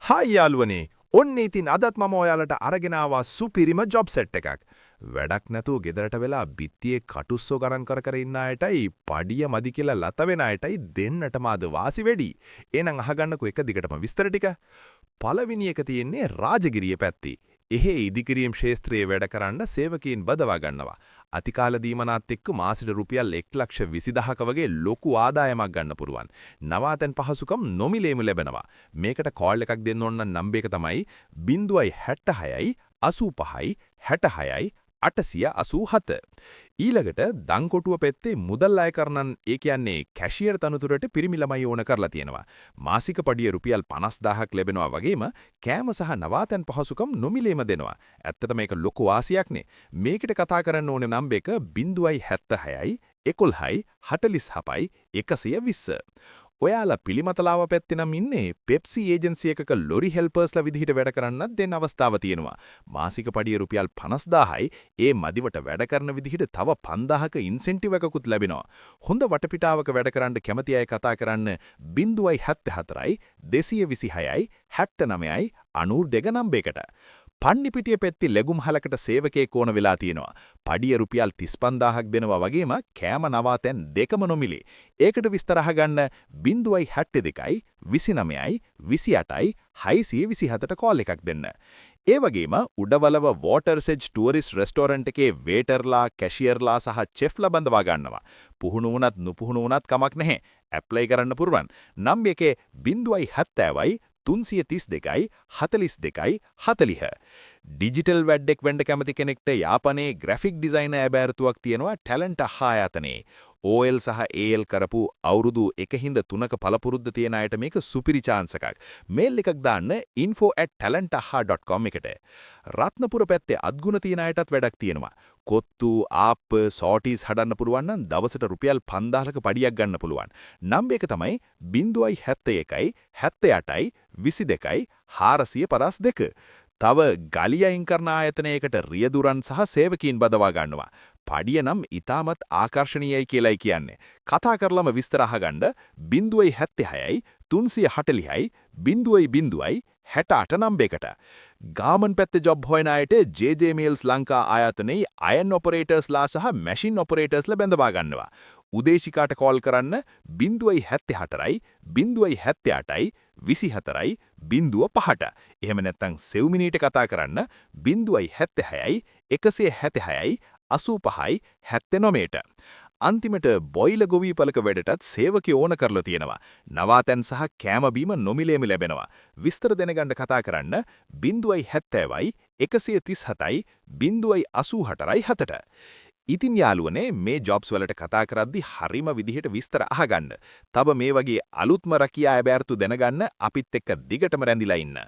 Hi යාළුවනේ, ඔන්න ඉතින් අදත් මම ඔයාලට අරගෙන ආවා සුපිරිම ජොබ් සෙට් එකක්. වැඩක් නැතුව ගෙදරට වෙලා බිත්තියේ කටුස්සෝ ගණන් කර කර ඉන්න අයටයි පඩිය මදි කියලා ලත වෙන අයටයි දෙන්නටම අද වාසි වැඩි. එහෙනම් අහගන්නකෝ එක දිගටම විස්තර ටික. පළවෙනි එක තියෙන්නේ රාජගිරිය පැත්තේ. එහෙ ඉදිකිරීම් ක්ෂේත්‍රයේ වැඩ කරන්න සේවකයින් බදවා ගන්නවා. අතිකාල දීමනාත් එක්ක මාසෙට රුපියල් 1,20,000ක වගේ ලොකු ආදායමක් ගන්න පුළුවන්. නවාතැන් පහසුකම් නොමිලේම ලැබෙනවා. මේකට කෝල් එකක් දෙන්න ඕන නම් නම්බර් එක තමයි 076යි 85යි 66යි 887. ඊළඟට දංකොටුව පැත්තේ මුදල් අය කරනන්, ඒ කියන්නේ කැෂියර් තනතුරට පිරිමි ළමයි ඕන කරලා තියෙනවා. මාසික පඩිය රුපියල් 50,000ක් ලැබෙනවා වගේම කෑම සහ නවාතැන් පහසුකම් නොමිලේම දෙනවා. ඇත්තට මේක ලොකු වාසියක්නේ. මේකට කතා කරන්න ඕනේ නම්බර් එක 076යි 11යි 47යි 120. ඔයාලා පිළිමතලාව පැත්තේ නම් ඉන්නේ, පෙප්සි ඒජන්සි එකක ලොරි හෙල්පර්ස්ලා විදිහට වැඩ කරන්නත් දෙන්න අවස්ථාව තියෙනවා. මාසික පඩිය රුපියල් 50,000යි. ඒ මදිවට වැඩ කරන විදිහට තව 5,000ක ඉන්සෙන්ටිව් එකකුත් ලැබෙනවා. හොඳ වටපිටාවක වැඩ කරන්න කැමති අය කතා කරන්න 074යි 226යි 69යි 92 නම්බර් එකට. පන්නිපිටිය පැත්තේ ලැගුම් හලකට සේවකයෙක් ඕන වෙලා තියෙනවා. පඩිය රුපියල් 35,000ක් දෙනවා වගේම කෑම නවාතැන් දෙකම නොමිලේ. ඒකට විස්තර අහගන්න 062යි 29යි 28යි 627ට කෝල් එකක් දෙන්න. ඒ වගේම උඩවලව වෝටර්ස් එජ් ටුවරිස්ට් රෙස්ටෝරන්ට් එකේ වේටර්ලා, කැෂියර්ලා සහ චෙෆ්ලා බඳවා ගන්නවා. පුහුණු වුණත් නුපුහුණු වුණත් කමක් නැහැ. ඇප්ලයි කරන්න පුළුවන්. නම් එකේ 070යි 332යි 42යි 40. ඩිජිටල් වැඩෙක් වෙන්න කැමති කෙනෙක්ට යාපනයේ ග්‍රැෆික් ඩිසයිනර් ඇබෑර්තුවක් තියෙනවා ටැලන්ට් ආයතනයේ. OL සහ AL කරපු අවුරුදු එක හින්ද තුනක පළපුරුද්ද තියෙන අයට මේක සුපිරි චාන්ස් එකක්. මේල් එකක් දාන්න info@talentaha.com එකට. රත්නපුර පැත්තේ අත්ගුණ තියෙන අයටත් වැඩක් තියෙනවා. කොත්තු, ආප්ප, සෝටිස් හදන්න පුළුවන් නම් දවසට රුපියල් 5000ක පඩියක් ගන්න පුළුවන්. නම්බර් එක තමයි 071යි 78යි 22යි 452. තව ගලිය අයින් කරන ආයතනයකට රියදුරන් සහ සේවකීන් බදවා ගන්නවා. පඩිය නම් ඉතාමත් ආකර්ෂණීයයි කියලයි කියන්නේ. කතා කරලම විස්තර අහගන්න 076යි 340යි 0 0 68 නම්බර් එකට. ගාමන් පැත්තේ ජොබ් හොයන අයට JJ Mills Lanka ආයතනයේ අයන් ඔපරේටර්ස්ලා සහ මැෂින් ඔපරේටර්ස්ලා බැඳවා ගන්නවා. උදේශිකාට කෝල් කරන්න 074යි 078යි 24යි 05ට. එහෙම නැත්නම් සෙව්මිනීට කතා කරන්න 076යි 176යි 85යි 79ට. අන්තිමට බොයිල ගොවිපලක වැඩටත් සේවකයෝ ඕන කරලා තියෙනවා. නවාතැන් සහ කෑම බීම නොමිලේම ලැබෙනවා. විස්තර දැනගන්න කතා කරන්න 070යි 137යි 084යි 7ට. ඉතින් යාළුවනේ, මේ ජොබ්ස් වලට කතා කරද්දි හරිම විදිහට විස්තර අහගන්න. තව මේ වගේ අලුත්ම රැකියා ඇබෑර්තු දැනගන්න අපිත් එක්ක දිගටම රැඳිලා ඉන්න.